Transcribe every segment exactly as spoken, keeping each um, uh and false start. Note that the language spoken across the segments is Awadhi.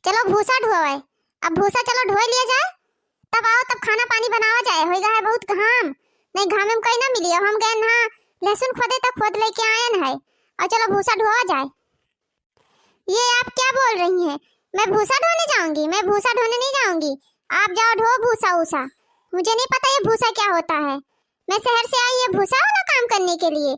चलो भूसा ढोवे। अब भूसा चलो ढोए लिया जाए, तब आओ, तब खाना पानी बनावा जाए। होइगा है बहुत घाम, नहीं घामे में कहीं ना मिली। अब हम गए ना लहसुन खोदे, तक खोद लेके आयन है, और चलो भूसा ढोवा जाए। ये आप क्या बोल रही हैं? मैं भूसा ढोने जाऊंगी? मैं भूसा ढोने नहीं जाऊंगी। आप जाओ ढो भूसा ऊसा। मुझे नहीं पता ये भूसा क्या होता है। मैं शहर से आई है भूसा वाला काम करने के लिए।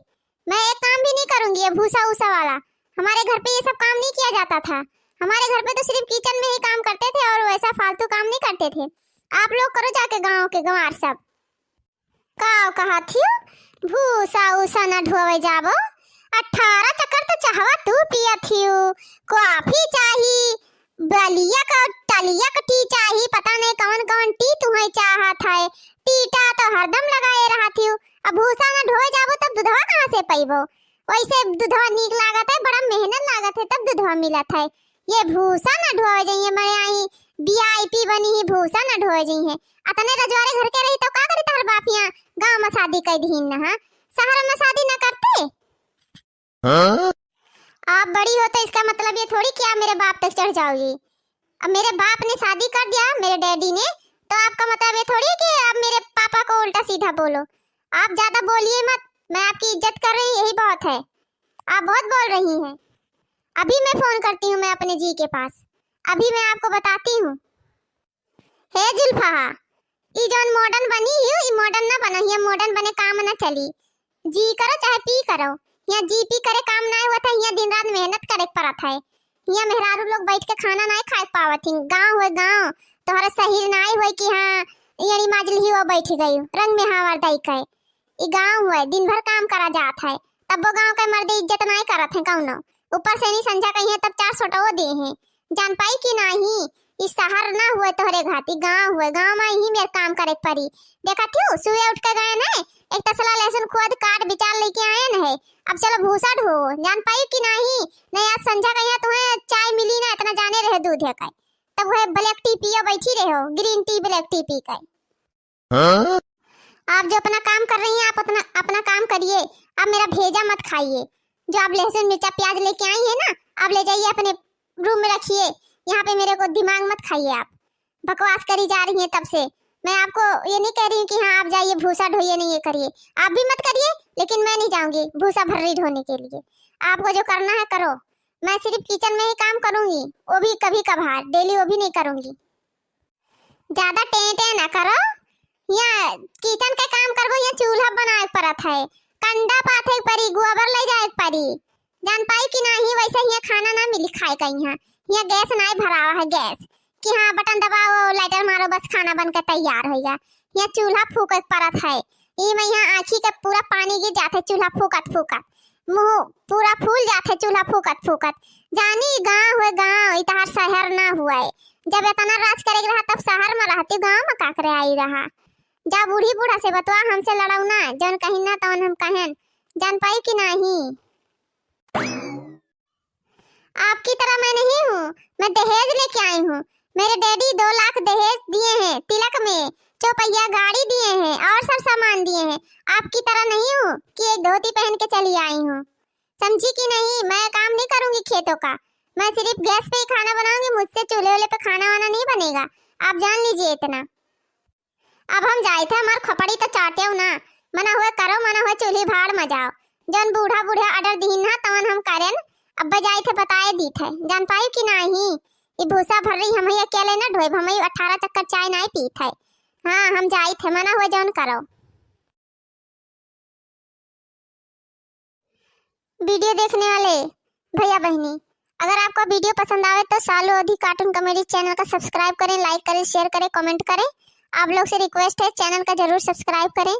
मैं एक काम भी नहीं करूंगी ये भूसा ऊसा वाला। हमारे घर पे ये सब काम नहीं किया जाता था। हमारे घर पे तो सिर्फ किचन में ही काम करते थे और वैसा फालतू काम नहीं करते थे। आप लोग करो जाके गाँव के गंवार सब। का कहत हियो? भूसा ऊसा न ढोवे जाबो? अठारह चक्कर तो चाहवा तू पियत हियो। कॉफी चाही, बलिया का, टलिया का टी चाही, पता नहीं कौन कौन टी तुहैं चाहत है। टीटा तो हरदम लगाए रहत हियो। अब भूसा न ढोवे जाबो तब दुधवा कहाँ से पइबो? वैसे दुधवा नीक लागत है, बड़ा मेहनत लागत है तब दुधवा मिलत है। ये भूसा न ढोवे जइहे, मने आई VIP बनी ही, भूसा न ढोवे जइहे। अतने रजवाड़े घर के रही तो का करी तहर बाप यहाँ गाँव में शादी कर दीन न, हाँ? शहर में शादी न करते? हाँ? आप बड़ी हो तो इसका मतलब ये थोड़ी कि आप मेरे बाप तक चढ़ जाओगी। अब मेरे बाप ने शादी कर दिया, मेरे डैडी ने, तो आपका मतलब ये थोड़ी है कि आप मेरे पापा को उल्टा सीधा बोलो। आप ज्यादा बोलिए मत, मैं आपकी इज्जत कर रही, यही बहुत है। आप बहुत बोल रही हैं। अभी मैं फोन करती हूँ, मैं अपने जी के पास, अभी मैं आपको बताती हूँ। हे जुल्फा, ई जौन modern बनी हियो, ई modern ना बनो, हियाँ modern बने काम ना चली। जी करो चाहे पी करो, हियाँ जी पी करे काम नाय होत है, हियाँ दिन रात मेहनत करे के पड़त है। हियाँ मेहरारू लोग बैठ के खाना नाय खाए पावत ही। गाँव होय गाँव, तोहरा शहर नाय होय कि हाँ, यड़ी माजली ही वो बैठ गई रंग में हावर दई के। ई गाँव हुए, दिन भर काम करा जात है, तब्बो गाँव के मर्दे इज्जत नाय करत हैं कौनो। ऊपर से नहीं संझा कहीं है, तब चार सोटवो दे हैं। जान पाई कि नाही, ई शहर ना हुए तोहरे घाती, गाँव हुए, गाँव में ही मेर काम करे पड़ी। देखा थियो, सुबह उठ के गए न, एक तसला लहसुन खोद काट बिचार लेके आए न है। अब चलो भूसा ढो, जान पाई कि नाही, नहीं आज संझा कहीं तुम्हें चाय मिली ना, इतना जाने रहे दूध है का, तब वह black tea पियो बैठी रहो, green tea black tea पी के। हाँ? आप जो अपना काम कर रही हैं, आप अपना, अपना काम करिए, आप मेरा भेजा मत खाइए। जो आप लहसुन, मिर्चा, प्याज लेके आई हैं ना, आप ले जाइए अपने room में रखिए, यहाँ पे मेरे को दिमाग मत खाइए आप। बकवास करी जा रही हैं तब से। मैं आपको ये नहीं कह रही हूँ कि हाँ आप जाइए भूसा ढोइए, नहीं ये करिए, आप भी मत करिए, लेकिन मैं नहीं जाऊँगी भूसा भर्री ढोने के लिए। आपको जो करना है करो, मैं सिर्फ kitchen में ही काम करूँगी, वो भी कभी कभार, daily वो भी नहीं करूँगी। ज्यादा टें टें ना करो। हियाँ kitchen के काम करबो, हियाँ चूल्हा बनाए के पड़त है, कंडा पाथे के पड़ी, गोबर ले जाए के पड़ी। जान पाई कि नाही, वैसे हियाँ खाना ना मिली खाए का। हियाँ, हियाँ gas नाय भरावा है, gas कि हाँ बटन दबाओ, lighter मारो, बस खाना बन के तैयार होइगा। हियाँ चूल्हा फूके के पड़त है। ई में हियाँ आँखी के पूरा पानी गिर जात है, चूल्हा फूकत फूकत। मुँह पूरा फूल जात है चूल्हा फूकत फूकत। जानी गाँव हुए गाँव, ई तहार शहर ना हुए। जब इतना राज करे के रहा तब शहर में रहती, गाँव में का करे आई रहा। जा बूढ़ी बूढ़ा से बतवा, हमसे लड़ाऊ ना, जौन कहीं ना तौन हम कहेन। जान पाई कि नाही? आपकी तरह मैं नहीं हूँ, मैं दहेज लेके आई हूँ। मेरे daddy दो लाख दहेज दिए हैं तिलक में, चौपहिया गाड़ी दिए हैं और सब सामान दिए हैं। आपकी तरह नहीं हूँ कि एक धोती पहन के चली आई हूँ। समझी कि नहीं, मैं काम नहीं करूँगी खेतों का, मैं सिर्फ gas पे ही खाना बनाऊँगी, मुझसे चूल्हे वाले पे खाना वाना नहीं बनेगा, आप जान लीजिए इतना। अब हम जाइत है, हमार खोपड़ी तो चाटेउ ना। मना हुए करो, मना हुए चूल्ही भाड़ में जाओ। जौन बूढ़ा बूढ़ा order दीन ना, तवन हम करेन। अब जाइत है, बताए दीत है, जान पाई कि नाही? ई भूसा भर्री हम ही अकेले ना ढोएब, हम ही अठारह चक्कर चाय नाय पीत है। हाँ, हम जाइत है, मना हुए जौन करो। Video देखने वाले भैया बहिनी, अगर आपको video पसंद आवे तो सालू अवधी cartoon comedy channel का subscribe करें, like करें, share करें, comment करें। आप लोग से request है, channel का जरूर subscribe करें।